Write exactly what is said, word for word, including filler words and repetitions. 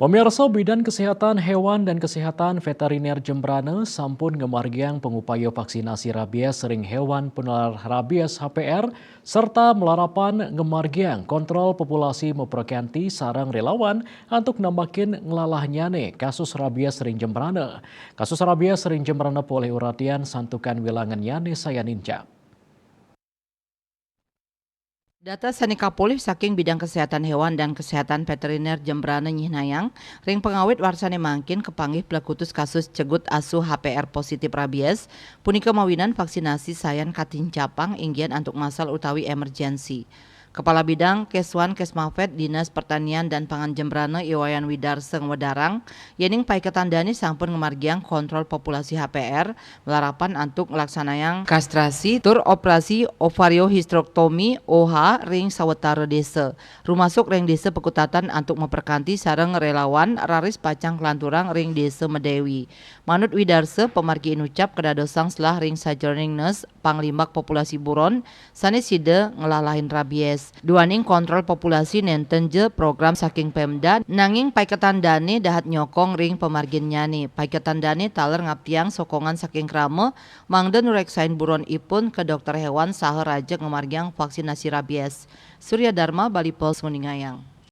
Pemirsa, Bidan Kesehatan Hewan dan Kesehatan Veteriner Jembrana sampun ngamargiang pangupaya vaksinasi rabies ring hewan penular rabies H P R serta malarapan ngamargiang kontrol populasi maprakanti sareng relawan antuk nambakin nglalahnyané kasus rabies ring Jembrana. Kasus rabies ring Jembrana polih uratian santukan wilangannyané sayan injak. Data sané kapolih saking Bidang Kesehatan Hewan dan Kesehatan Veteriner Jembrana nyihnayang, ring pangawit warsané mangkin kapanggih plekutus kasus cegut asu H P R positif rabies, punika mawinan vaksinasi sayan katincapang inggian antuk massal utawi emergensi. Kepala Bidang Keswan Kesmafet Dinas Pertanian dan Pangan Jembrana I Wayan Widarsa ngwedarang, yéning paiketan dané sampun ngamargiang kontrol populasi H P R, malarapan antuk nglaksanayang kastrasi tur operasi ovariohysterektomi, O H, ring sawatara désa, rumasuk ring Désa Pakutatan antuk maprakanti sareng relawan raris pacang kalanturang ring Désa Medewi. Manut Widarsa, pamargi inucap kadadosang selah ring sajeroning nurse panglimbak populasi buron sané sida nglalahin rabies. Duaning kontrol populasi nénten ja program saking Pemda, nanging paiketan dané dahat nyokong ring pamarginnyané. Paiketan dané taler ngaptiang sokongan saking krama, mangda nureksain buronipun ka dokter hewan saha raja ngamargiang vaksinasi rabies. Surya Dharma, Bali Post, nguningayang.